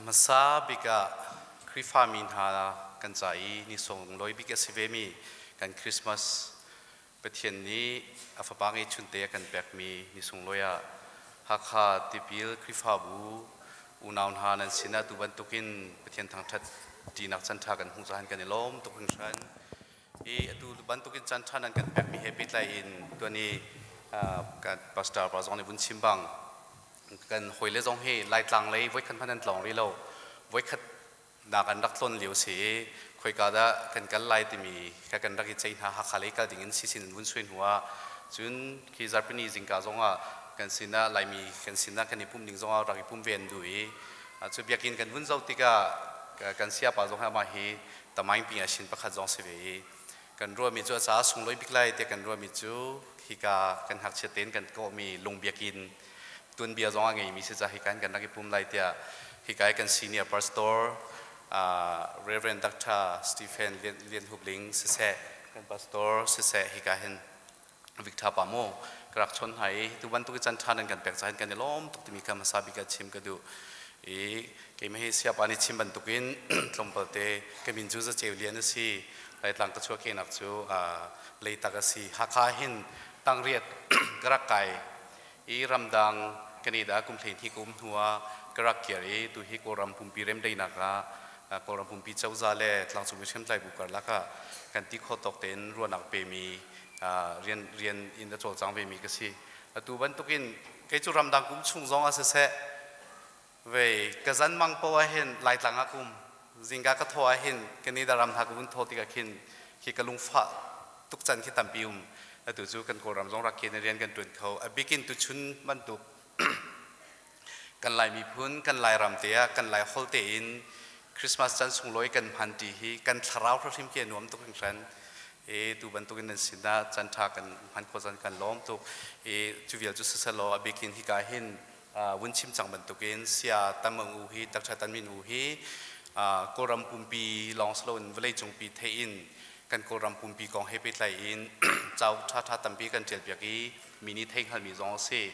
A hmasa bik ah Khrihfami hna kan ca i ni sunglawi bik a si vemi kan Christmas Pathian nih a fapa ngeihchunte a kan pekmi ni sunglawi ah Hakha Tipil Khrihfabu unau hna nan sinah tu bantukin Pathian thangṭhat ṭinak canṭha kan hmuh cahan kan i lawm tuk hringhran. I atu bantukin canṭha nan kan pekmi he pehtlai in tuan i kan pastor pa zong nih vun chim bang kan hawile zong hi Laitlang lei voikhat hmanh an tlawng rih lo. Voikhat nak an rak tlon lio si i khoika dah kan kal lai timi kha kan rak i ceih hna. Hakha lei kal ding in sisin an vun sui hnu ah cun khi zarhpini zingka zong ah kan sinah Laimi kan sinah kan i pumh ding zong ah rak i pum ve an duh i cu biakinn kan vun zoh tikah kan siapa zong hi amah hi tamaing ping ah shin pakhat zong si ve i kan ruahmi cu a caah sunglawi bik lai tiah kan ruahmi cu hika kan ngakchia tein kan kawhmi lung biakinn tuanbia zong a ngeimi si ca hika in kan rak i pum lai tiah hika i kan senior pastor Reverend Dr. Stephen Lian Hup Ling siseh kan pastor siseh hika hin Victor pa mu ka rak chon hna i tu bantuk i can ṭha nan kan pek cahin kan i lawm tuk timi kha hmasa bik ah chim ka duh i keimah hi siapa nih chim bantukin tlawmpal te ka min cu Zaceu Lian a si. Laitlang ka chuahkehnak cu Leitak a si. Hakha hin tangriat ka rak kai i ramdang Canada kum 12 ka um hnu ah ka rak kir i tu hi Kawlram pumpi remdaihnak ah Kawlram pumpi cozah le tlangcung mi hriamtlai bu karlak ah kan ti khawh tawk tein ruahnak pemi rian rian in a cawlcang vemi ka si. Atu bantukin kei cu ramdang kum chung zong ah siseh vei ka zan mang poah ah hin Laitlang ah ka um. Zingka ka thawh ah hin Canada ram hna ka vun thawh tikah khin khi ka lungfah tuk can khi tampi um. Atu cu kan Kawlram zong rak khin rian kan ṭuan kho. A bikin tuchun bantuk kan Lai miphun, kan Lairam te ah kan Lai holh tein Christmas caan sunglawi kan hman ṭi hi kan thlarau hrimhrim khi a nuam tuk hringhran. E tu bantukin nan sinah caan ṭha kan hman khawh caan kan lawm tuk. E cu vial cu siselaw a bikin hika hin vun chim cang bantukin sia tam u hi takṭha tan min u hi Kawlram pumpi lawng si loin vawleicung pi theih in kan Kawlram pumpi kong he pehtlai in cauk ṭhaṭha tampi kan ṭialpiak i mi nih theih hngalmi zong a si.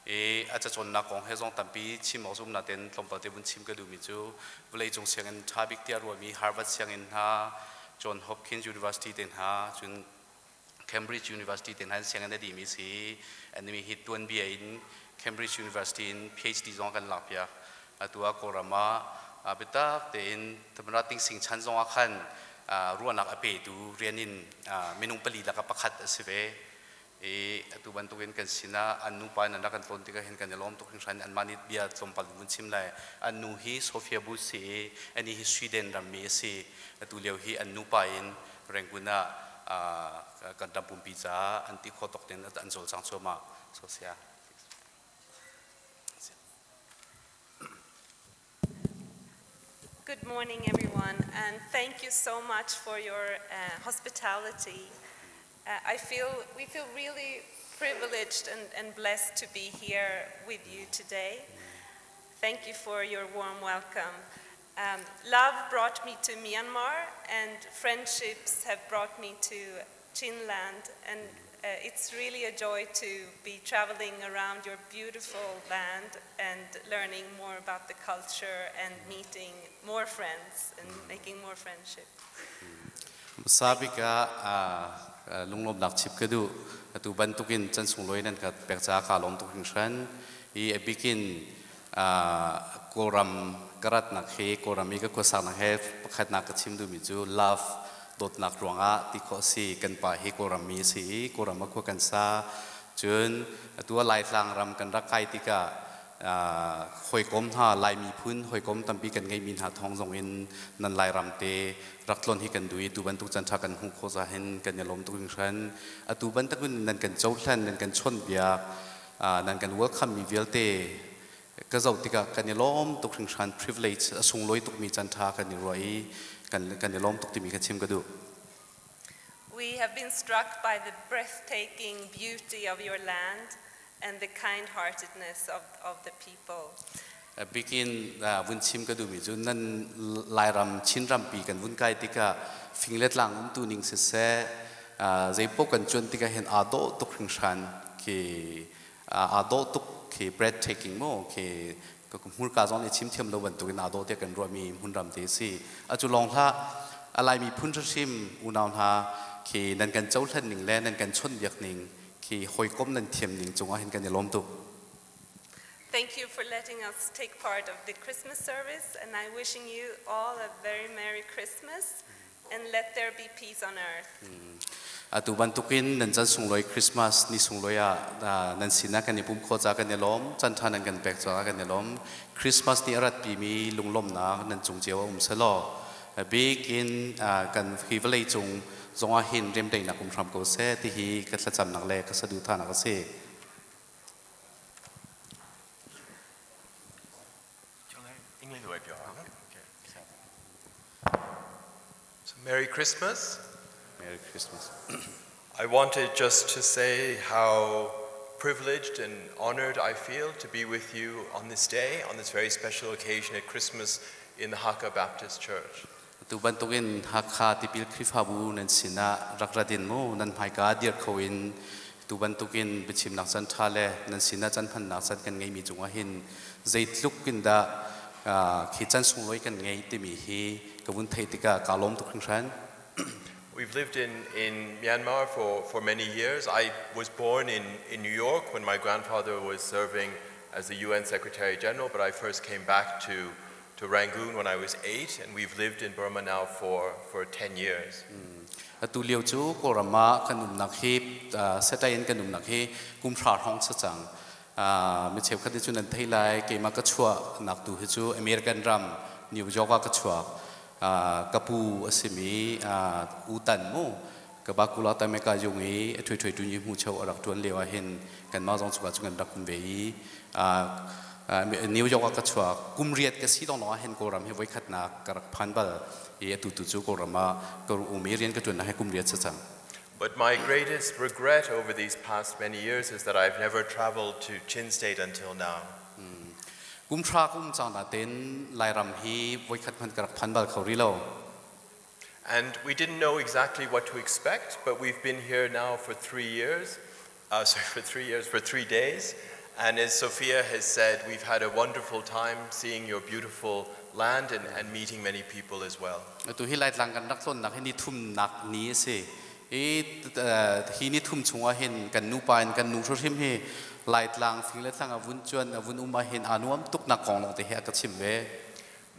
I a cacawnnak kong he zong tampi chim awk zumnak tein tlawmpal te vun chim ka duhmi cu vawleicung sianginn ṭha bik tiah ruahmi Harvard sianginn hna, John Hopkins University te hna, cun Cambridge University te hna in sianginn a dihmi si. Animi hi tuanbia in Cambridge University in PhD zong a kan lakpiak. Atu ah Kawlram ah biatak tein Tamara Tingsing chan zong ah khan ruahnak a petu rian in minung pali lakah pakhat a si ve. I atu bantukin kan sinah an nupa in an rak kan tlawn tikah hin kan i lawm tuk hringhran. Anmah nih bia tlawmpal in vun chim lai. An nu hi Sophia Bush si i anih hi Sweden rammi a si. Atu lio hi an nupa in Rangoon ah kan ram pumpi caah an ti khawh tawk tein an cawlcang cuahmah. Sophia. Good morning, everyone, and thank you so much for your hospitality. We feel really privileged and blessed to be here with you today. Thank you for your warm welcome. Love brought me to Myanmar, and friendships have brought me to Chinland, and it's really a joy to be traveling around your beautiful land and learning more about the culture and meeting more friends and making more friendship. Sabika lunglawmnak chip ka duh. Atu bantukin chan sunglawi nan ka pek caah kaa lawm tuk hringhran. I a bikin Kawlram ka ratnak hi Kawlram i ka khuasaknak he pakhatnak ka chim duhmi cu love dawtnak ruangah ti khawh a si. Kan pa hi Kawlram mi a si i Kawlram ah khua kan sa. Cun atu ah Laitlang ram kan rak kai tikah hawikom hna Lai miphun hawikom tampi kan ngeihmi hna thawng zong in nan Lairam te rak tlawn hi kan duh i tu bantuk caan ṭha kan hmuh khawh caah hin kan i lawm tuk hringhran. Atu bantuk in nan kan cohlan, nan kan chawnhbiak, nan kan welcome mi vialte ka zoh tikah kan i lawm tuk hringhran. Privilege a sunglawi tukmi caan ṭha kan i ruah i kan i lawm tuk timi kha chim ka duh. We have been struck by the breathtaking beauty of your land and the kind-heartedness of the people. Bikin vun chim ka duhmi cu nan Lairam Chinrampi kan vun kai tikah fing le tlang umtu ning siseh zeipaoh kan cuan tikah hin aa dawh tuk hringhran khi aa dawh tuk khi breathtaking mu khi. Ka hmurka zong nih chim thiam lo bantukin aa dawh tiah kan ruahmi hmunram te a si. Atu lawng hlah, a Laimi phun hrimhrim unau hna khi nan kan cohlan ning le nan kan chawnhbiak ning khi hawikom nan thiam ning cungah hin kan i lawm tuk. Thank you for letting us take part of the Christmas service, and I'm wishing you all a very Merry Christmas, and let there be peace on earth. Atu bantukin nan chan sunglawi Christmas ni sunglawi ah nan sinah kan i pum khawh caah kan i lawm. Chan ṭha nan kan pek caah kan i lawm. Christmas ni a ratpi mi lunglawmhnak nan cung cio a um selaw, bik in kan hi vawlei cung zongah hin remdaihnak um hram ko seh ti hi ka thlacamnak le ka saduhthahnak a si. Okay. So Merry Christmas. Merry Christmas. I wanted just to say how privileged and honored I feel to be with you on this day, on this very special occasion at Christmas in the Hakha Baptist Church. Tu bantukin Hakha Tipil Khrihfabu nan sinah rak rat in mu nan hmaika dir kho in tu bantukin biachimnak chan ṭha le nan sinah chan hmannak chan kan ngeimi cungah hin zeitluk in dah khi chan sunglawi kan ngei timi hi ka vun theih tikah kaa lawm tuk hringhran. We've lived in Myanmar for many years. I was born in New York when my grandfather was serving as the UN Secretary General, but I first came back to Rangoon when I was 8, and we've lived in Burma now for 10 years. Atu lio cu Kawlram ah kan umnak hi setai in kan umnak hi kum 10 hrawng sa cang. Mi cheukhat cu nan thei lai, keimah ka chuah nak tu hi cu American ram New York ah ka chuak. Kapu a simi U Tan mu ka ba kula ta me ka yung i a thui thui tu ni mu cheu a rak tuan lio ah hin kan ma zong chuka chu kan rak um ve i New York ah ka chuak. Kum 8 ka si dong ah hin Kawlram hi voi khat nak ka rak phan bal i atu tu cu Kawlram ah ka um i rian ka tuan na he kum 8 sa cang. But my greatest regret over these past many years is that I've never traveled to Chin State until now. Kum 10 kum cang na ten Lairam hi voi khat hmanh ka rak phan bal kho ri lo. And we didn't know exactly what to expect, but we've been here now for 3 years, sorry, for 3 years, for 3 days. And as Sophia has said, we've had a wonderful time seeing your beautiful land and meeting many people as well. Atu hi Laitlang kan rak tlawn nak hi ni thum nak ni si. I hi ni thum chungah hin kan nu pa in kan nu hrim hi Laitlang fing le tlang avun chuan avun uma hin anuam tuk nak kong long te he ka chim ve.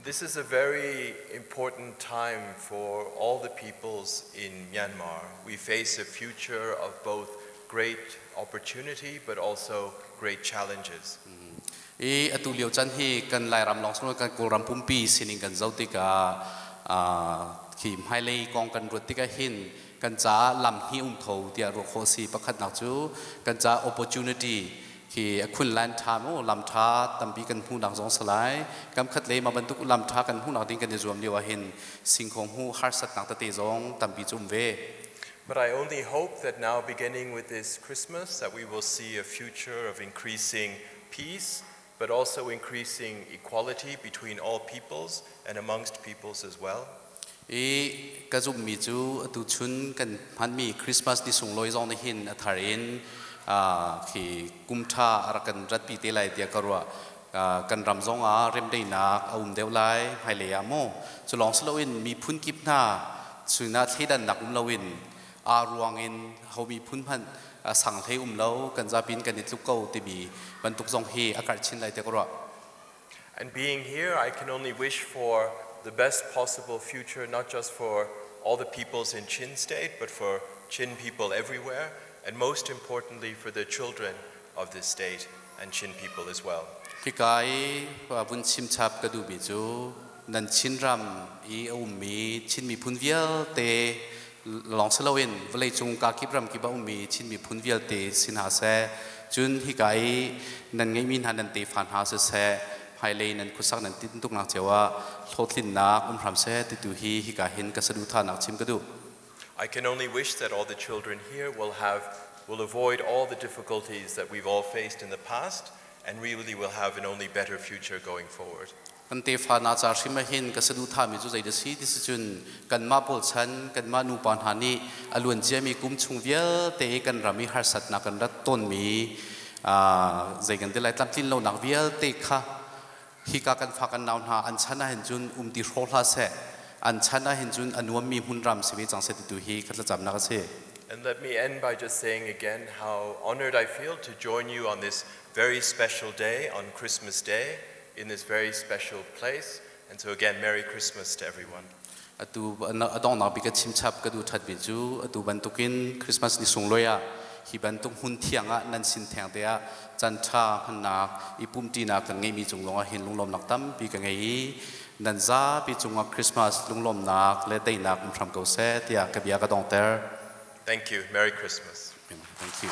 This is a very important time for all the peoples in Myanmar. We face a future of both great opportunity but also great challenges. I atu lio chan hi kan Lairam long song kan Kawlram pumpi sining kan zau tika khi hmailei kong kan ruat tika hin kan cha lam hi um kho tia ro kho si pakhat nak chu kan cha opportunity khi khun lan tha mo lam tha tampi kan hu nak zong salai kam khat le ma bantuk lam tha kan hu nak ding kan zuam liwa hin singkhong hu har sat nak ta te zong tampi chum ve. But I only hope that now, beginning with this Christmas, that we will see a future of increasing peace, but also increasing equality between all peoples and amongst peoples as well. I ka zum mi chu tu chun kan phan mi Christmas ni sung loi zong ni hin athar in khi kumtha arakan ratpi te lai tia karwa kan ram zong a rem dei nak aum deu lai hai le ya mo chu long slo in mi phun kip na chuna thledan nak um lo in a ruang in homi phun phan sang thei um lo kan za pin kan ni tluk ko ti bi bantuk zong hi akar chin lai te karwa. And being here, I can only wish for the best possible future, not just for all the peoples in Chin State, but for Chin people everywhere, and most importantly for the children of this state and Chin people as well. Kikai vun chim chap ka du bi chu nan Chin ram i um mi Chin mi phun vial te long saloin vlei chung ka kip ram ki ba um mi Chin mi phun vial te sin ha se chun hi kai nan ngai min han nan te phan ha se se hai le nan khusak nan tin tuk nak chewa thotlin nak ram se ti tu hi hi ka hin ka sadu tha nak chim ka du. I can only wish that all the children here will avoid all the difficulties that we've all faced in the past, and really will have an only better future going forward. Kan te fa na cha hrim hin ka sadu tha mi chu zai de si ti chun kan ma pol chan kan ma nu pan ha ni alun che mi kum chung vial te kan rami har sat na kan rat ton mi zai kan te lai tlam tin lo nak vial te kha Hika kan fa kan nau hna an chan ah hin cun um ti hraw hlah seh, an chan ah hin cun a nuammi hmunram si ve cang seh ti tu hi ka thlacamnak a si. And let me end by just saying again how honored I feel to join you on this very special day, on Christmas Day, in this very special place. And so again, Merry Christmas to everyone. Atu a donghnak bik ka chimchap ka duh ṭhatmi cu atu bantukin Christmas ni sunglawi ah hi bantuk hmun thiang ah nan sin theng te ah caan ṭha hmannak i pumṭinak kan ngeihmi cung lawngah hin lunglawmnak tampi ka ngei i nan zapi cungah Christmas lunglawmnak le daihnak um hram ko seh tiah ka bia ka donghter. Thank you. Merry Christmas. Thank you.